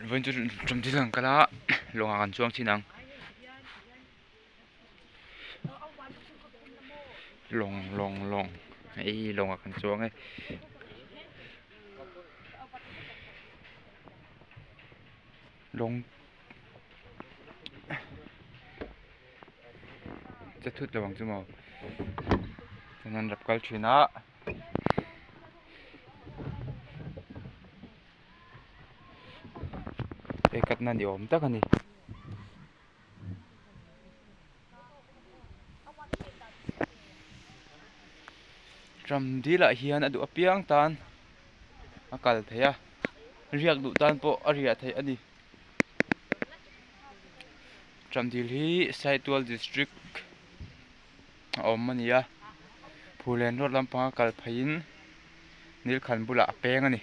Vawiin chu ṭum thil kan kal a lawngah kan chuang thin ang lawng lawng lawng hei lawngah kan chuang e lawng che thut lo ang chu maw chuan an rap kal thin a. Hei katna ni awm tak a ni. Ram dilah hian a duh apiang tan a kal theih a, riak duh tan pawh a riah theih a ni. Ram dil hi Saitual district a awm a ni a, Phulen road lampanga kal pheiin Nilkhan bulah a peng a ni.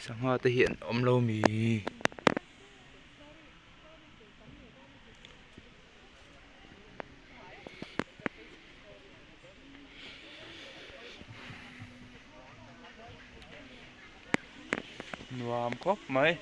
Sangha te hi an awm lo mi? Nuam khawp mai.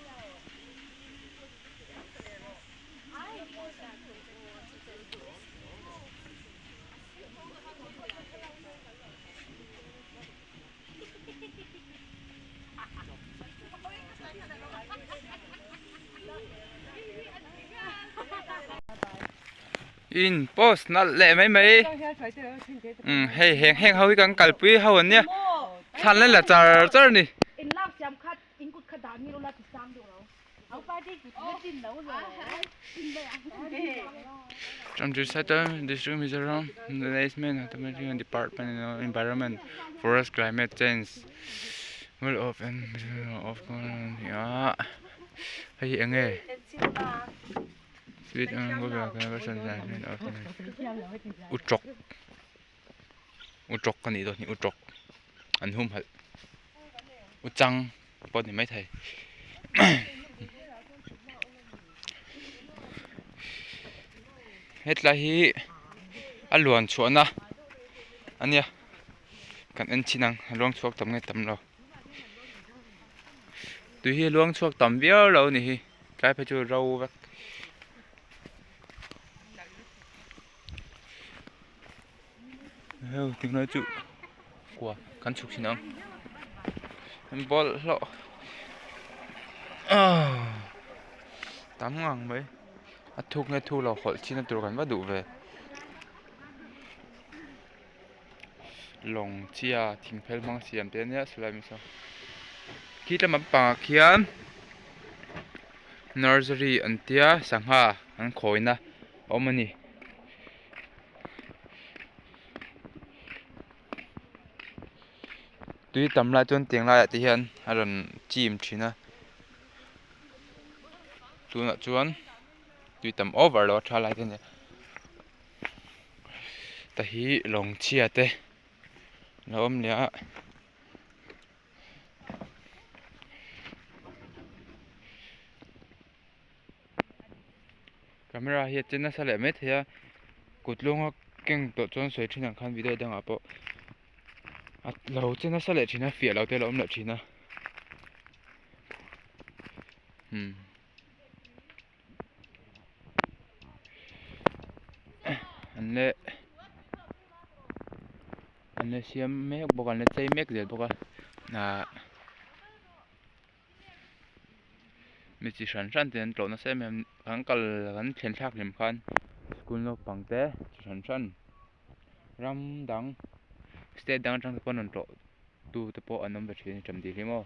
In post nalh leh mai mai umm hei heng heng ho hi kan kalpui ho an nia thlan la la char char a ni. District Mizoram Management Automatic Department of Environment Forest Climate Change World of of a hei hi eng nge utrawk utrawk a nih dawn hi utrawk an humhalh uchang pawh a ni maithei hetlai hi a luan chhuahna a nia kan en chhin ang a luang chhuak tam nge tam lo tui hi a luang chhuak tam viau lo a ni hi tlai phei chu ro vek. Heu tinglai chu kua kan chhuk thin ang an bawlhhlawh ah tam ngang mai a thuk nge thuk lo hawlh chhin na tur kan va duh ve lawng chhia thing phel hmang siam te ania silai mi saw khi tlem lampangah khian nursery an tia sangha an khawina a awm a ni. Tui tam lai chuan tiang laiah te hian a rawn chim thin a tunah chuan tui tam over lo a tha lai te a ni ta hi lawng chhia te a awm leh a. Camera hi a che nasa leh mai thei a kut lawnga keng tawh chuan sawi thin ang khan video dangah pawh a lo che nasa leh thin a fiah lo te a lo awm leh thin a umm an le an le siam mek bawk a an la chei mek zel bawk a ahh. Mi chi hran hran te an tlawh nasa em em kan kal kan thlen thlak hlim khan school naupang te chi hran hran ram dang state dang atang te pawh an rawn tlawh tu te pawh an awm ve thin a ni ṭam dil hi maw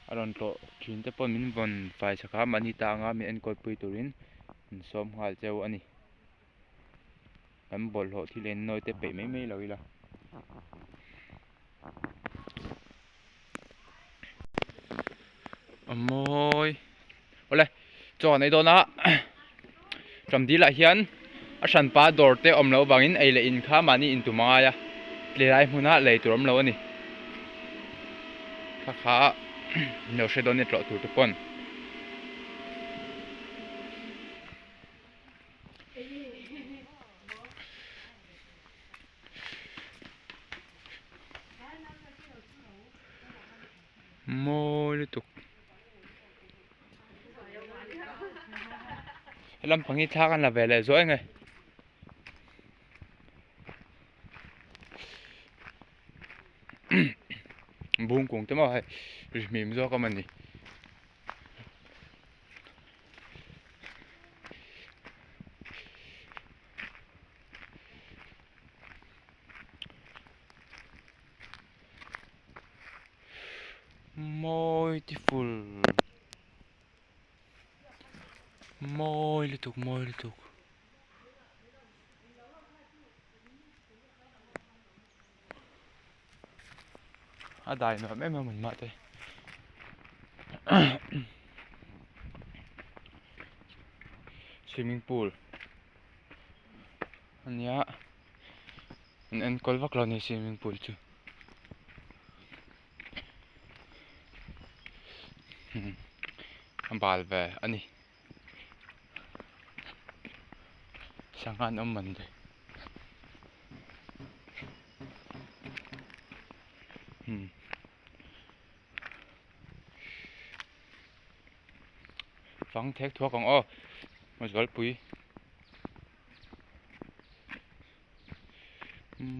a rawn tlawh thin te pawh min vawn fai chak a mahni ta anga min enkawl pui turin an sawm nghal cheu a ni. Kan bawlhhlawh thil en nawi te peih mai mai lo ila. A mawi awle chaw an ei dawn a ṭam dil ah hian a hranpa dawr te awm loh avangin ei leh in kha mahni in tum a ngai a tlelai hmuna lei tur awm lo a ni kha kha lo hre dawn nia tlawh tur te pawn. Helam pang hi thla kan la ve leh zuai nge. Bung kung te maw hei ri hmim zawk a mawni. Beautiful mawi lutuk mawi lutuk. A dai nuam em em an mah te swimming pool a nia an enkawl vak lo a ni swimming pool chu a bal ve a ni. Sangha an awm man le. Hmm. Fang thek thuak ang aw. Mazualpui.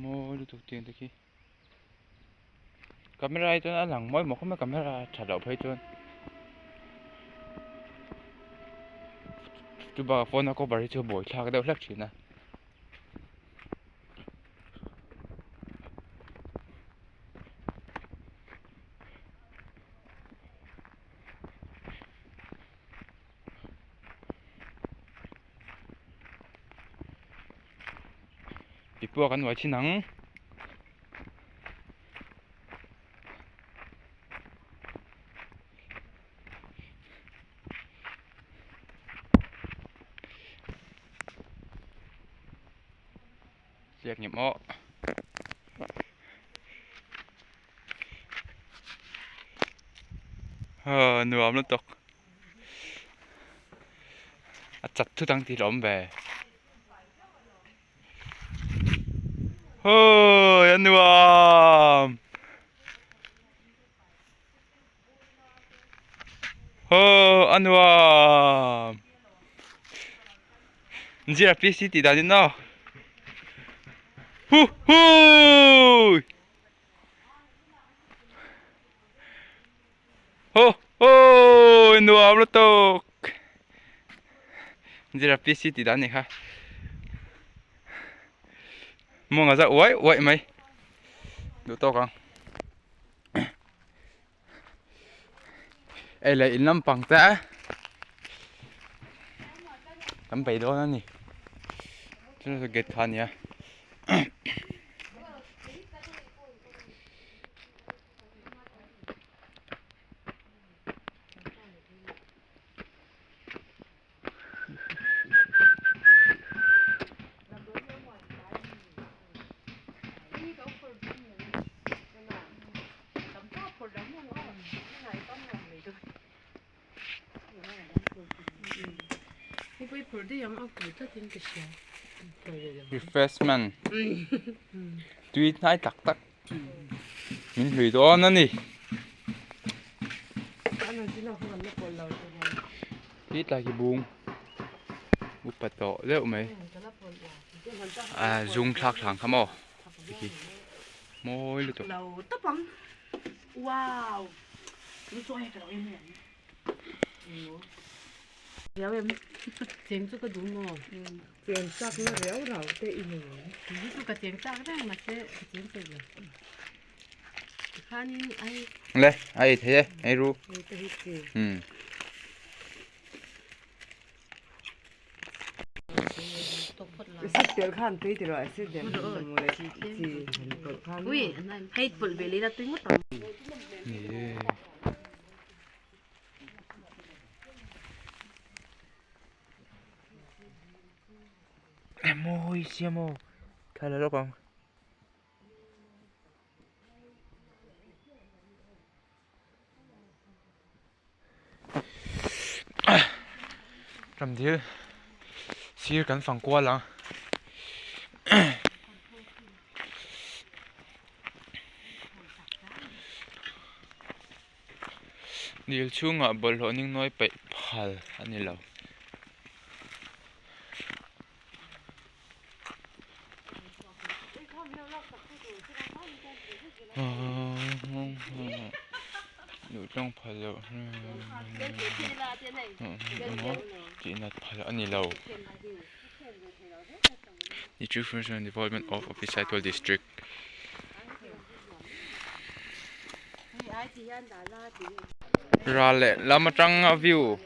Mawi lutuk tiang te khi. Camera hi chuan a lang mawi maw khawp mai camera that loh phei chuan chu bakah phone a cover hi chu a buai thlak deuh hlek thin a. Pipuak an uai thin ang. Ziak ngem aw. Ha nuam lutuk. A chat thut ang tih hlawm ve. Hoi a nuam. Ho a nuam. Zira PC tih dan in aw. Hu hu. Ho ho nuam lutuk. Zira PC tih dan ni kha. Muanga za uai uai mai. Duh tawk ang. Ei leh in lampang te kan bei dawn a ni chu chu gate kha a nia. Refreshment tui hnai tak tak min hlui dawn a ni. Khi tlai khi bung upa tawh deuh mai ah zung thlak thlang kha maw tikhi mawi lutuk. Le a ei thei e ei ru umm. Mawi sia maw thla la lawk ang. Ramdil sir kan fang kual ang. Dil chhungah bawlhhlawh ning nawi peih phal a ni lo. Duh tawng phal loh tih nat phal a ni lo. Nutrition Development of Office Saitual District. Ral leh lam atang a view.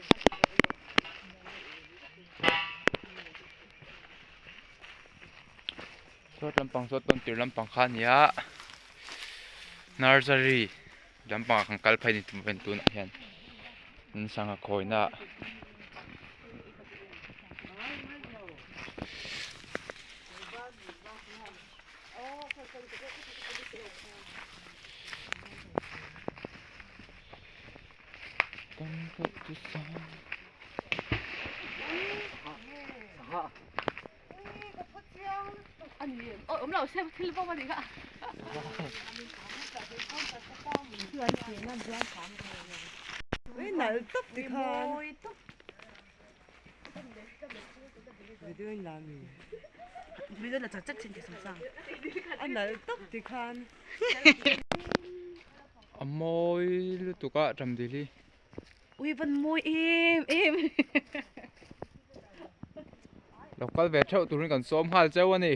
Sawt lampang saw tawn tir lampang kha a ni a nursery lampangah kan kal phei a ni tunah hian in sangha khawina ah. A mawi lutuk a Ṭamdil hi. Ui van mawi em em. Lo kal ve theuh turin kan sawm nghal cheu a ni.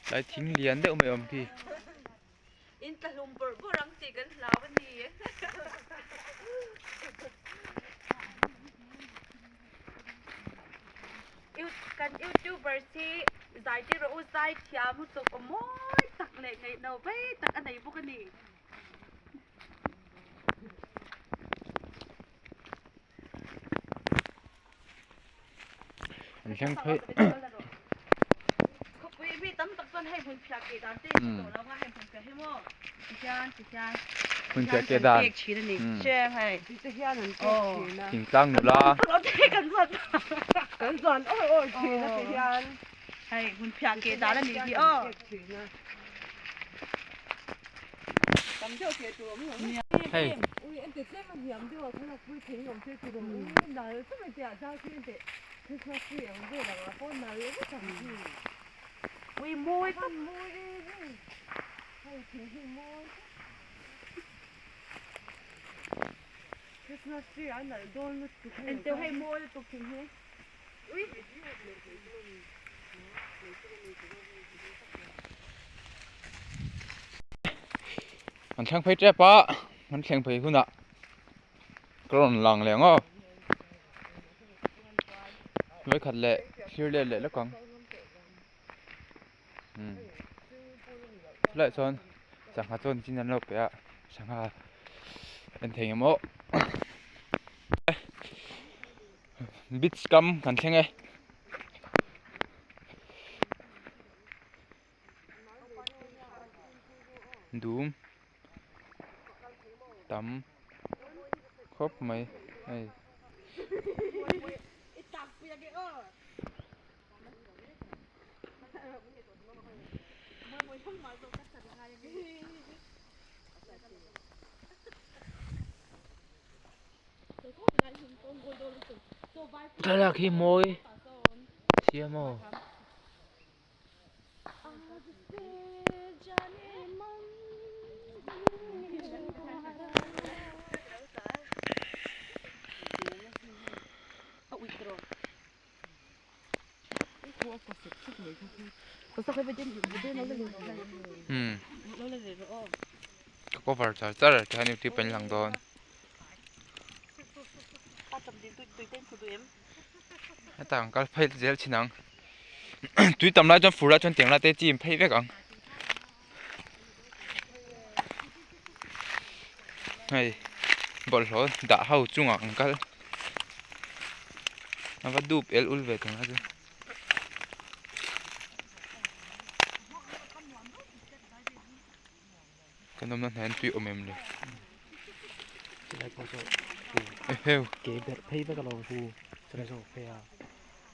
Tlai thing lian deuh mai awm khi. In tla hlum bawrh bawrh ang tih kan hlau a ni. Kan youtubers hi zai tir rawh u zai thiam lutuk aw mawi tak leh ngaihno vei tak a nei bawk a ni. An thleng phei. Khawpui mi tam tak chuan hei hmun phiah ke dan te hi tawh lo nga hei hmun phiah hi maw tihian tihian Hmun phiah ke dan. Pek thin a ni. Che hei. Ti hian an pek thin a. Thingtlang nula. Kan zuan kan zuan awr awr thin a ti hian. Hei hmun phiah ke dan a nih hi aw. Tam deuh ke tur awm lo. Hei. Ui en te tlem a hniam deuh a khan a pui thei awm se tur awm. Ui nal chu mai te ah zau khi en teh Christmas tree ang vel ang ah pawh nal vek ang chi. Ui mawi tak. Mawi em em. Hei thing hi mawi tak. Christmas tree a nalh dawn lutuk hei. Engteu hei mawi lutuk thing hi. Ui. An thleng phei tep a, an thleng phei hunah ka rawn lang leh ang aw. Vawikhat leh thlir let leh lawk ang. Umm chulaiah chuan sangha chuan chin an lo pe a sangha en thei ang maw beach kam kan thleng e. Dum tam khawp mai hei. Thlalak hi mawi sia maw. Umm ka cover char char tihian youtube an lang dawn hetah an kal phei zel thin ang tui tam lai chuan fur lai chuan tiang lai te chi in phei vek ang hei bawlhhlawh dah ho chungah an kal. A va dup el ul ve thung a chu. Kan awmna hnaih an tui awm em le. Chulai pawh chu Eheu. Ke berh phei vek alawm hu chulai zawk phei a.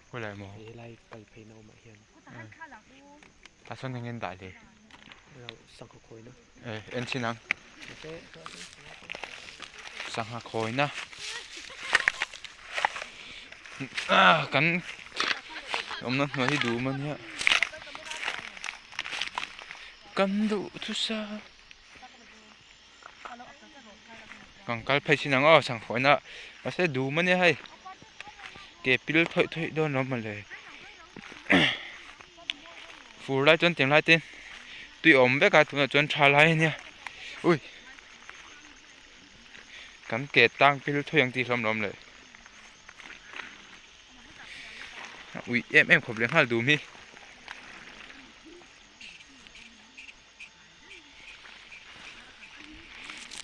Khawilai maw? Helai kal phei na awmah hian. Tah sawn eng nge dah le? Sangha khawina. Eh en chhin ang. Sangha khawina. Kan awmna hnuai hi dum a nia kan duh thusa kan kal phei chin ang aw sanghawihnah mahse dum a nia hei ke pil thawih thawih dawn lo mawle fur lai chuan tiang lai te tui a awm vek a tunah chuan tha lai a nia ui. Kan ke tang pil thui ang tih hlawm lawm le. A uih em em khawp leh nghal dum hi.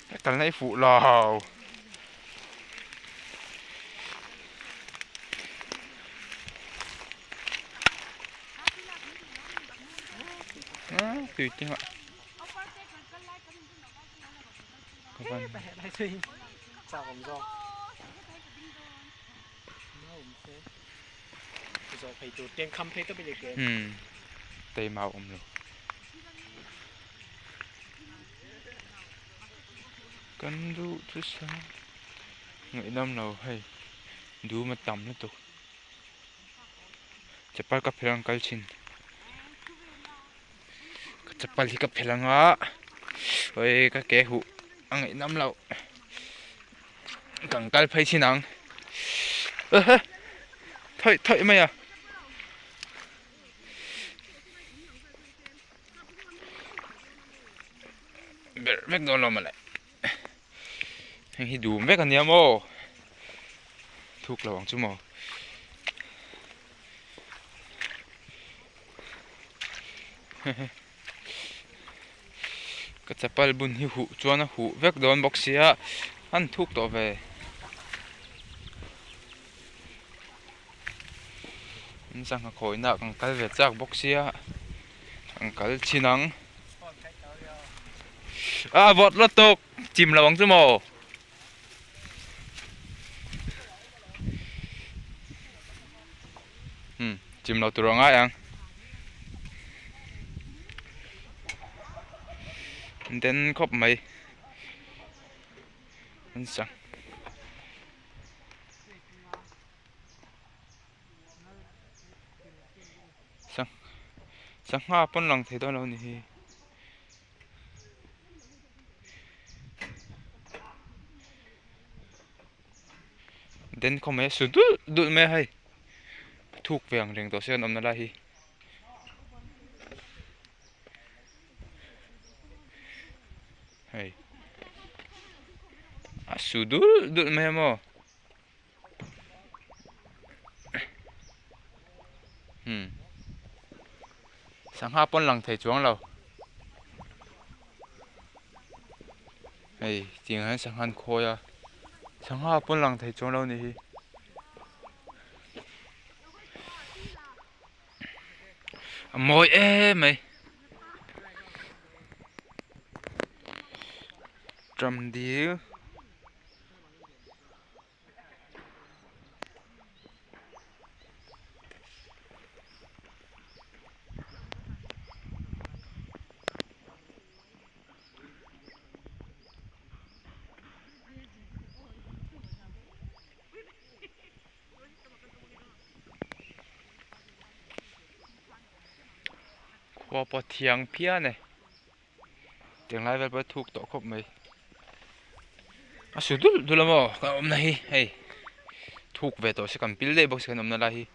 Ka kalna i fuh lo. Tui tingah. Umm teima a awm lo kan duh chu sa ngaihnawm lo hei dum a tam lutuk chapal ka phelh ang kal thin. Ka chapal hi ka phelh anga hawi ka ke huh a ngaihnam loh kan kal phei chin ang ehe thawih thawih mai a berh vek dawn lo mawle heng hi dum vek ania maw thuk lo ang chu maw. Ka chapal bun hi huh chuan a huh vek dawn bawk sia an thuk tawh ve. An sangha khawihna ah kan kal ve chak bawk sia kan kal chhin ang. A vawt lutuk chim lo ang chu maw. Umm chim lo tur a ngai ang den khawp mai an sang sang sangha pawn lang thei dawn lo ni hi. Den khaw mai a su dulh dulh mai a hei thuk ve ang reng tawh se an awmna lai hi hei a su dulh dulh mai a maw. Hmm. Sangha pawn lang thei chuang lo. Hei, tiang hian sangha an khawi a. Sangha pawn lang thei chuang lo ni hi. A mawi em mai. Tram dil. Khua pawh thiang phian e. Tiang lai vel pawh a thuk tawh khawp mai a su dul dul a maw kan awmna hi hei thuk ve tawh se kan pil daih bawk si kan awmna lai hi.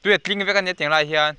Tui a tling vek a nia tiang lai hian.